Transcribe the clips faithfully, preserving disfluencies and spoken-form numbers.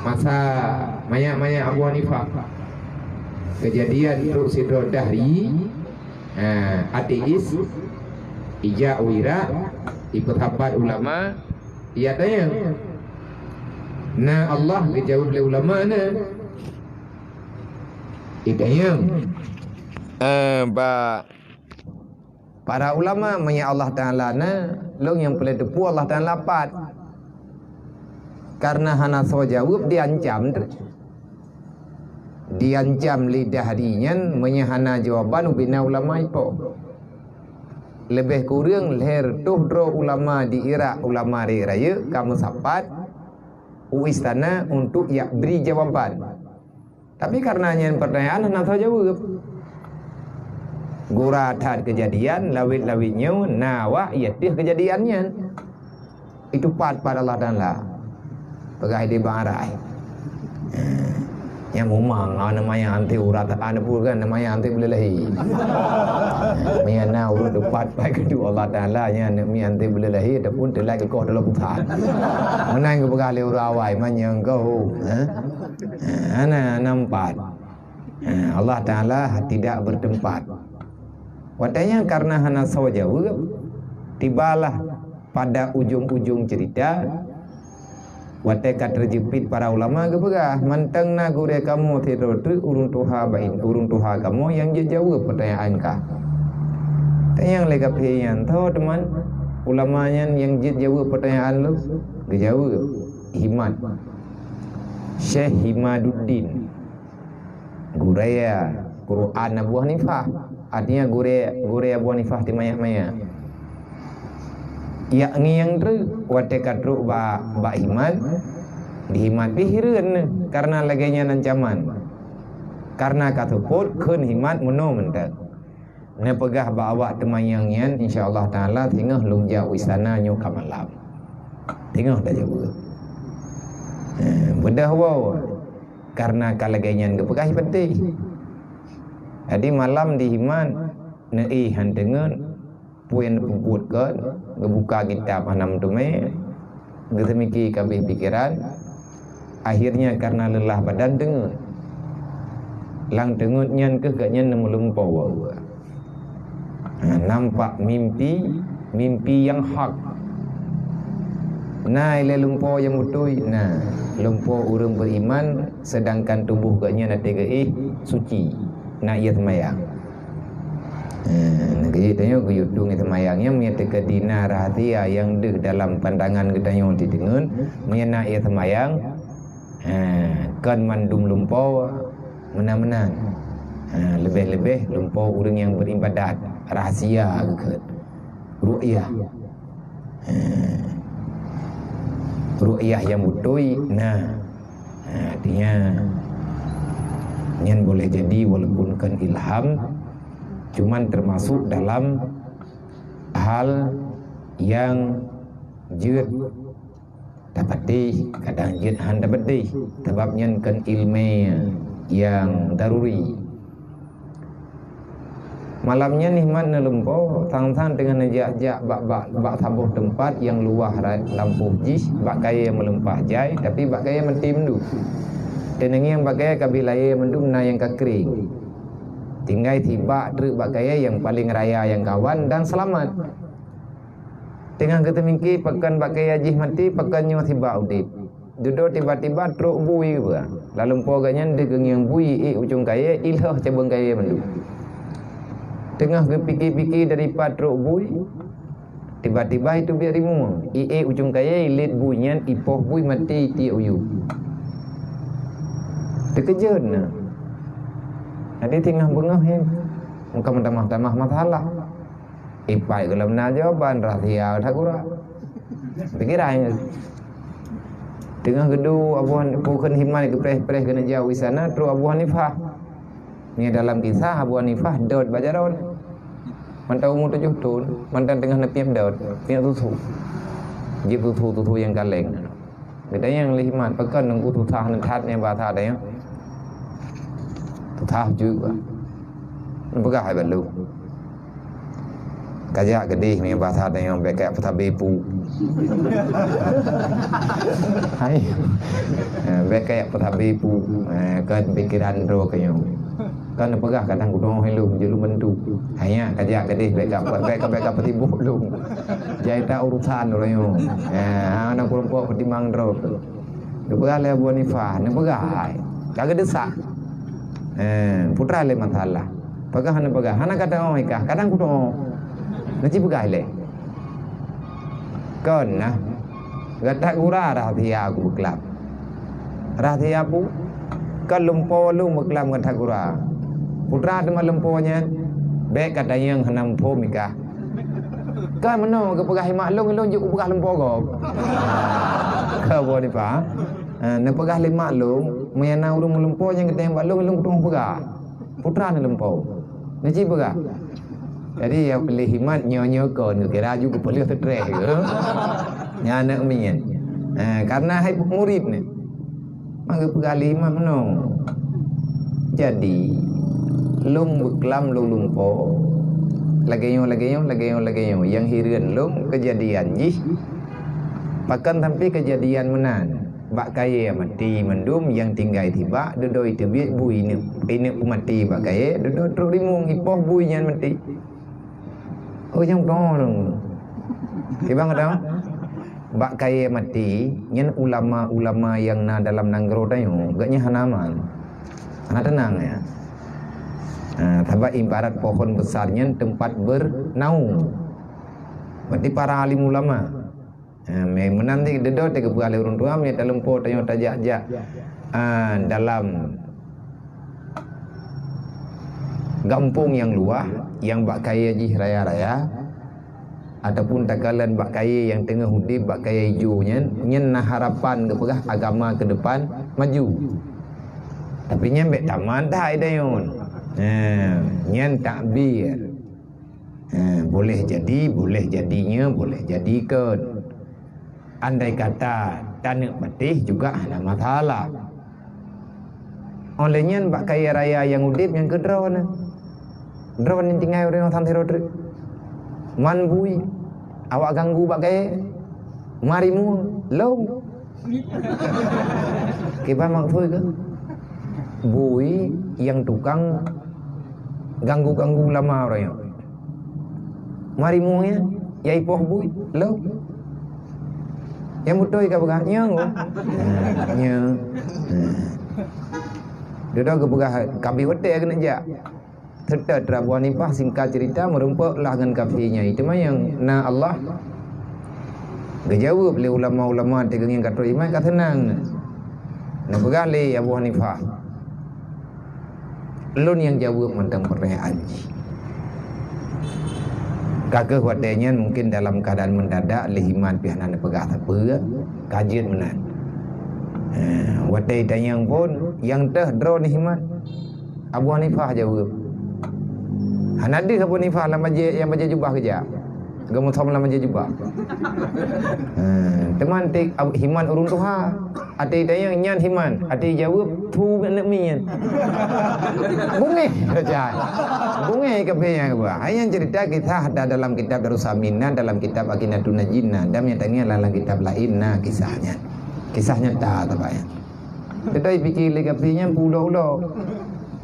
Masa manyak-manyak Abu Hanifah, keujadian trok sidroe dahri, ha, ateis, ijak u Irak, ipeusapat ulama, ijak tanyong, "Na Allah?" Geujaweueb lé ulama, "Na." Itanyong, eh, bak para ulama, meunyo Allah Taala na, lôn nyang peureulée teupeu Allah Taala pat. Karena hana soe jaweueb, diancam teuk. Diancam lé dahri nyan meunyo hana jawaban ubena ulama ipo. Leubeh kureueng lhée reutôh droe ulama di Irak, ulama rayeuk-rayeuk ka meusapat u istana untuk yak bri jawaban. Tapi karena nyan pertanyaan hana soe jaweueb. Gura that keujadian, lawét-lawét nyoe na wak ié teuh keujadian nyan. Itu pat-pat Allah Taala. Peugah di bang arai. Nyang mumang, ah, namanya anti urat, ah, neupeu kan, namanya anti boleh lahé. Mia na urut dupat pai keudua Allah Taala, nyan mi anti boleh lahé, ataupun teulai keukoh dalam pusat. Meunan geupeugah lé ureueng awai, manyang kau, ha? Ha, na nampat. Ha, Allah Taala tidak bertempat. Watée nyan karena hana soe jaweueb, tibalah pada ujong-ujong cerita, watée ka teujeuet para ulama geupeugah, "Mantong na gurée kamoe sidroe teuk ureueng tuha bain, ureueng tuha kamoe nyang jeuet jaweueb peutanyaan kah." Tanyong lé kafé nyan, "Tho teuma ulama nyan nyang jeuet jaweueb peutanyaan lôn?" Geujaweueb, "Himad, Syekh Himaduddin." Gurée Quran Abu Hanifah, artinya gurée, gurée Abu Hanifah teuh manyak-manyak. Yak ngieng treuk watée ka trok bak, bak Himad, di Himad pih hireuen, karena lagée nyan ancaman. Karena ka seupôt kheun Himad meunoe mantong. Neupeugah bak awak teumanyong nyan, insya Allah Taala singoh lôn jak u istana nyoe ka malam. Singoh tajaweueb. Eh, beudôh woe. Karena ka lagée nyan geupeugah penting. Jadi malam di Himad, neuéh han teungeut, peue nyang neupeubuet kon, geubuka kitab hana meuteumé, geuseumiki ka abéh pikeran, akhirnya karena lelah badan teungeut. Lam teungeut nyan keuh gobnyan neumeulimpôh. Ha, nampak mimpi, mimpi nyang hak. Na ilée lumpoe nyang beutôi, na lumpoe ureuëng beriman, sedangkan tuboh gobnyan até geuéh suci, na ié seumayang. Ha, na keuh tanyoe geuyue tueng ié seumayang nyan meunyo teuka dina rahasia nyang deuh dalam pandangan geutanyoe teudeungon, meunyo na ié seumayang, Ha, kon mandum lumpoe meunan-meunan. Ha, leubeh-leubeh lumpoe ureuëng nyang beribadat, rahasia geukheun. Ruqyah. Ha. Ruqyah nyang beutôi, nah. Ha, artinya, nyan boleh jadi walaupun kon ilham, cuman termasuk dalam hal nyang jeuet tapatéh, kadang jeuet han tapatéh, sabab nyan kon iéleumé nyang daruri. Malam nyan Himad neulumpoe, sang-sang teungoh neujak-jak bak, bak, bak saboh teumpat nyang luwah ra-, lampôh jih, bak kayée meulumpah jai, tapi bak kayée maté mandum. Teungieng bak kayée ka abéh layée mandum na nyang ka krieng. Tinggai sibak treuk bak kayée nyang paleng raya nyang kawan dan seulamat. Teungoh geuteumiki pakon bak kayée jih maté, pakon nyoe sibak udeb. Dudoe tiba-tiba trok bui geuba. Lam lumpoe gobnyan deuh geungieng bui iék ujong kayée, ilheueh cabeueng kayée mandum. Teungoh geupike-pike dari pat trok bui, tiba-tiba iteubiet rimueng, iék ujong kayée, ilét bui nyan, ipoh bui maté itiek u yup. Teukeujot na. Jadi teungoh beungoh nyan, muka meutamah-tamah masalah. Ipai gohlom na jawaban, rahsia that gura. Pikiran. Teungoh geuduek Abu Han-, peue kheun Himad geupreh-preh keuneuk jak u istana, trok Abu Hanifah. Nyan dalam kisah Abu Hanifah dot bak jaroe. Mantong umu tujoh thon, mantong teungoh neupiep dot, piep susu. Jieb susu-susu nyang kaleng. Geutanyong lé Himad, "Pakon Teungku susah that nyan basa tanyoe?" Susah juga. Peugah hai balu. Kajak keudeh, meunan basa tanyoe, bèk kajak peusabe pu. Hai. Eh, bèk kajak peusabe pu. Eh, kan pikiran droe keu nyoe. Kan peugah kadang kudoh lôn, jeuet lôn bantu. Hai nyan, kajak keudeh, bèk ka, bèk ka, bèk ka peusibok lôn. Jai that urusan droe nyoe. Eh, hana keureumpok peutimang droe. Neupeugah lé Abu Hanifah, neupeugah hai. Ka geudesah. Eh, putra lé masalah. Peugah hana peugah, hana ka teu'oh i kah, kadang kudoh. Neuci peugah ilèe. Kon nah. Gata gura rahsia ku beuklam. Rahsia pu? Kon lumpoe lôn beuklam gata gura. Putra teuma lumpoe nyan, bèk ka tanyong hana muphom i kah. Kan meunoe geupeugah i mak lôn, lôn jeuet kupeugah lumpoe gob. Ka Abu Hanifah. Ha, neupeugah lé mak lôn, meunyo na ureueng meulumpoe nyang geutanyong bak lôn, lôn kuteu'oh peugah. Putra neulumpoe. Neuci peugah. Jadi, ya, lé himat nyoe-nyoe kon, kira aju geupeuleueh seutreh ke. Nyan aneuk miet. Ha, karena hai murit ni. Maka geupeugah lé himat meunoe. Jadi, lôn beuklam lôn lumpoe. Lagèe nyoe, lagèe nyoe, lagèe nyoe, lagèe nyoe. Nyang hireuen lôn keujadian jih. Pakon sampai keujadian meunan. Bak kayèe maté mandum nyang tinggai sibak, dudoe teubiet bui ineuk, ineuk peumaté bak kayèe, dudoe trok rimueng ipoh bui nyan maté. Oh, nyang beutôi. Kibang kadang bak kayèe maté, nyan ulama-ulama nyang na dalam nanggroe tanyoe, geuh nyan hana aman. Hana teunang ya. Ha, sabab ibarat pohon besar nyan tempat bernaung. Berarti para alim ulama. Ha, meunan di deudok teugeubeuet lé ureueng tuha, meunyo talumpoe tanyoe tajak-jak, ha, dalam gampông nyang luwah, nyang bak kayèe jih raya-raya, ataupun takalon bak kayèe nyang teungoh udép, bak kayèe ijo nyan, nyan na harapan geupeugah agama keudepan maju. Tapi nyan bèk tamat that idayun. Ha, nyan takbir. Ha, boleh jadi, boleh jadinya, boleh jadi kon. Andai kata taneuk patéh juga hana masalah. Óh lheueh nyan bak kayèe raya nyang udép nyang keudroe na. Droeneuh tinggai ureueng santri rot. Man bui, awak ganggu bak kayèe. Marimu, lom. Kiban maksud keuh? Bui nyang tukang ganggu-ganggu ulama ureueng nyoe. Marimu nyan, ya ipoh bui, lom. Nyang beutôi ka peugah, nyoe. Nyoe. Dudoe geupeugah, ka abéh watèe keuneuk jak. Seutôt Abu Hanifah, singkat cerita, meurumpok lah ngon kafé nyan. Teuma nyang na Allah geujaweueb lé ulama-ulama teugeungieng ka trok iman ka seunang. Neupeugah lé Abu Hanifah, "Lôn nyang jaweueb mantong peurtanyaan jih." Ka keuh watèe nyan mungken dalam keuadaan mendadak, lé himan pih hana neupeugah sapeue, ka jeuet meunan. Eh, watèe itanyong phon, nyang teuh droeneuh himan. Abu Hanifah jaweueb. Hana deuh Abu Hanifah lam bajèe, nyang bajèe jubah geujak. Geumeusom lam bajèe jubah. Ha, teuma tik Ab-, himan ureueng tuha. Até itanyong nyan himan, até jaweueb, "Phu aneuk miet nyan." Bungéh saja. Bungéh kafé nyang geuba. Hai nyan cerita kisah da dalam kitab Darussamin na, dalam kitab Aqidatun Najin na, dan nyata nyan lam kitab laén na kisah nyan. Kisah nyata teuma nyan. Teutai pike lé kafé nyan peuulok-ulok.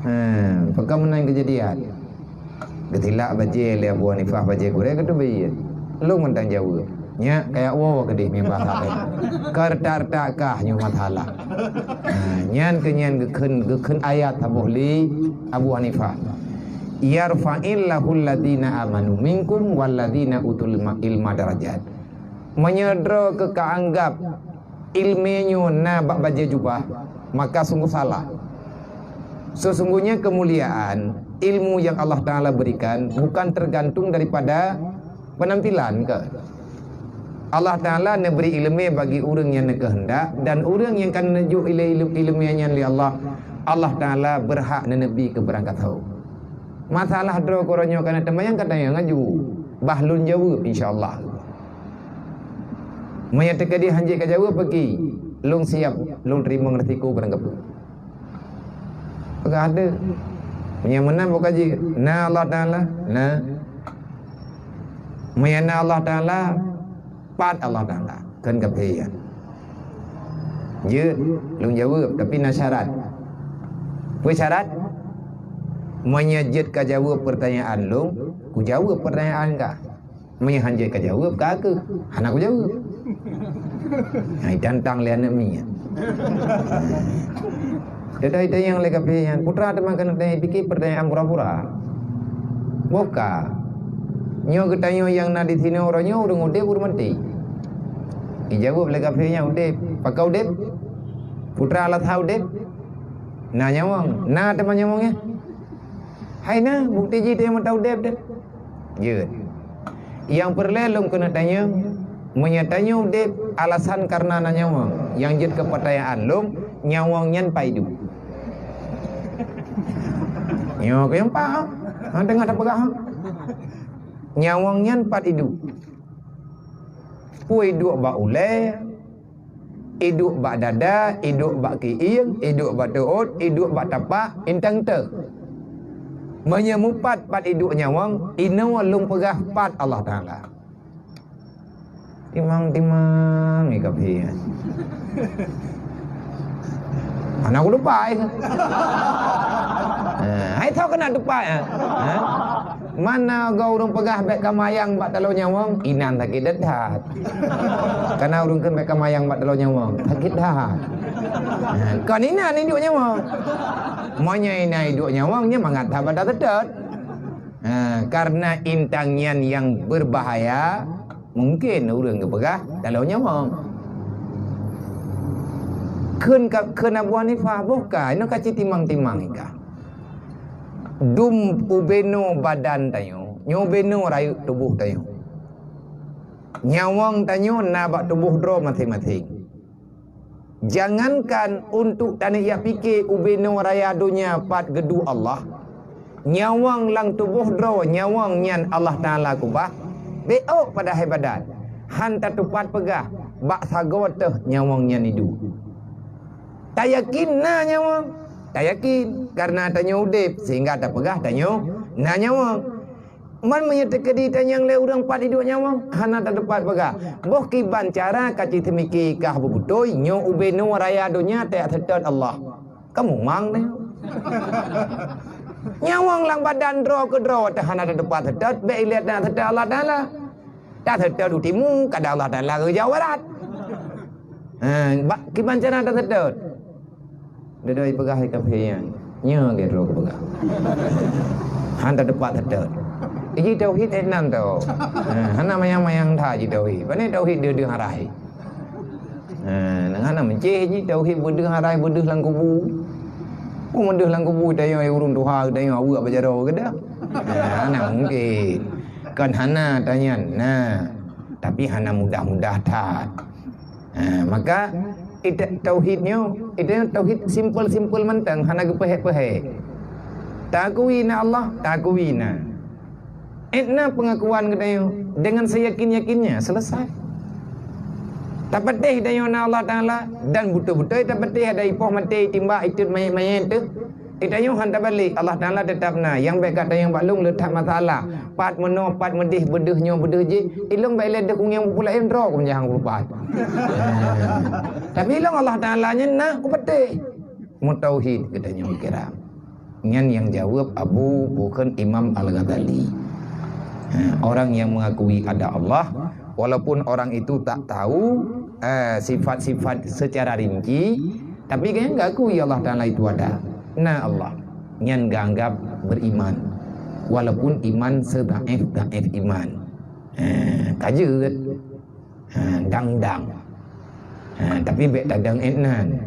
Ha, pakon meunan keujadian. Geutilak bajèe lé Abu Hanifah, bajèe gurèe geuteubiet. Lôn mantong jaweueb. Nyak kajak woe keudeh meunan bahasa laén. Ka retak-retak kah nyoe masalah. Ha, nyan keuh nyan geukheun, geukheun ayat saboh lé Abu Hanifah. "Yarfa'illahul ladzina amanu minkum wal ladzina utul ma-, ilma darajat." Meunyoe droe keuh ka anggab ileumèe nyoe na bak bajèe jubah, maka sungguh salah. Sesungguhnya kemuliaan ilmu yang Allah Ta'ala berikan bukan tergantung daripada penampilan ke. Allah Ta'ala neubri ileumèe bagi ureueng nyang neukeuheundak, dan ureueng nyang ka neujok ile-, ile-, ileumèe nyan lé Allah, Allah Ta'ala beurhak neuneubri keu beurangkasoe. Masalah droe keu uroe nyoe ka na teumayang, ka tanyong laju. Bah lôn jaweueb, insya Allah. Meunyoe teukeudi hanjeuet ka jaweueb, peuki, lôn siab, lôn teurimong risiko barang kapeue. Peugah deuh. Meunyoe meunan buka jih, na Allah Ta'ala, na. Meunyo na Allah Taala, pat Allah Taala, kheun kafé nyan. Jeuet, lôn jaweueb, tapi na syarat. Peue syarat? Meunyo jeuet ka jaweueb peurtanyaan lôn, kujaweueb peurtanyaan kah. Meunyo han jeuet ka jaweueb, ka keuh hana kujaweueb. Hai, tantang lé aneuk miet. Jadi tanyong lé kafé nyan, putra teuma keuneuk tanyong, pike peurtanyaan pura-pura. Boh ka. Nyoe geutanyoe nyang na di sinoe, uroe nyoe ureuëng udeb, ureuëng maté. Ijaweueb lé kafé nyan, udeb. Pakon udeb? Putra alasan udeb? Na nyawöng. Na teuma nyawöng nyan? Hai na, bukti jih teuh mata udeb teuh. Jeuet. Nyang peureulée lôn keuneuk tanyong, meunyo tanyoe udeb alasan kareuna na nyawöng, nyang jeuet keu peutanyaan lôn, nyawöng nyan pat iduek? Nyoe keuh nyang pat, ha? Ha, teungoh tapeugah, ha? Nyawöng nyan pat iduek? Peue iduek bak ulée, iduek bak dada, iduek bak kiéng, iduek bak teuôt, iduek bak tapak, intang teuh. Meunyo mupat pat iduek nyawöng, inoe lôn peugah pat Allah Taala. Timang-timang ikab hian. Hana uleupai. Ha, hai tho keuneuk teupat, ha? Ha? Mana goe ureuëng peugah bék kamayang bak taloe nyawöng, inan sakét that. Kana ureuëng kheun bék kamayang bak taloe nyawöng, sakét that. Ha, kon inan iduek nyawöng. Meunyo inan iduek nyawöng, nyan mangat that bak taseutôt. Ha, kareuna intang nyan nyang beubahaya, mungken ureuëng geupeugah taloe nyawöng. Kheun ka, kheun Abu Hanifah, boh ka, inoe ka cit timang-timang ika. Dum ubenoe badan tanyoe, nyoe ubenoe rayeuk tuboh tanyoe. Nyawöng tanyoe na bak tuboh droe maséng-maséng. Jangankan untuk taneuk jak pike ubenoe raya donya pat geuduek Allah, nyawöng lam tuboh droe nyawöng nyan Allah Taala keubah, bék ôk padahai badan, han tatupat peugah bak sagoe teuh nyawöng nyan iduek. Tayakin na nyawöng, tayakin, kareuna tanyoe udeb sehingga tapeugah tanyoe na nyawöng. Man meunyoe teukeudi tanyong lé ureuëng pat iduek nyawöng, hana tatupat peugah. Boh kiban cara ka cit teumike kah beubeutôi, nyoe ubenoe raya donya tajak seutôt Allah. Kamu mang nyoe. Nyawöng lam badan droe keudroe teuh hana tatupat seutôt, bék ilée na seutôt Allah Taala. Taseutôt u timu, kadang Allah Taala geujak u barat. Ha, bak kiban cara taseutôt. Dudoe peugah lé kafé nyan, nyoe gét droe geupeugah. Han tatupat seutôt. Iji tauhid eh nan tho. Ha, hana mayang-mayang that ji tauhid. Pane tauhid deuh-deuh arai. Ha, nyang hana meucéh ji tauhid beudeuh arai beudeuh lam kubu. Oh, meudeuh lam kubu tanyoe ureuëng tuha tanyoe aweuek bak jaroe geudah. Ha, hana mungken. Kon hana tanyan. Nah, tapi hana mudah-mudah that. Ha, maka ita tauhid nyoe, ita tauhid simpel-simpel mantong, hana geupeuhék-peuhék. Takui na Allah, takui na. Ék na pengakuan geutanyoe dengan seyakin-yakinnya, selesai. Tapatéh tanyoe na Allah Taala dan beutôi-beutôi tapatéh ada ipoh maté, itimbak, itot mayét-mayét teuh. Geutanyoe han tabalek, Allah Taala teutap na. Nyang bék gata nyang bak lôn le that masalah. Pat meunoe, pat meudeh, beudeuh nyoe, beudeuh jih. Ilôn bék ilée deuh kunyang bukulaén droe kum jahang peurupat. Tapi ilôn Allah Taala nyan na kupatéh. Meutauhid geutanyoe kira. Nyan nyang jaweueb Abu, bukon Imam Al-Ghazali. Ha, orang yang mengakui ada Allah, walaupun orang itu tak tahu, eh, sifat-sifat secara rinci, tapi kan geuakui Allah Taala itu ada. Na Allah. Nyan geuanggap beriman. Walaupun iman sedhaif-dhaif iman. Ha, ka jeuet. Ha, dang-dang. Ha, tapi bék tadang ék nan.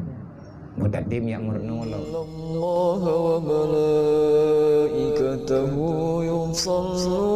Mutatim nyang meurunoe lom. Innallaha wa malaikatahu yusalluna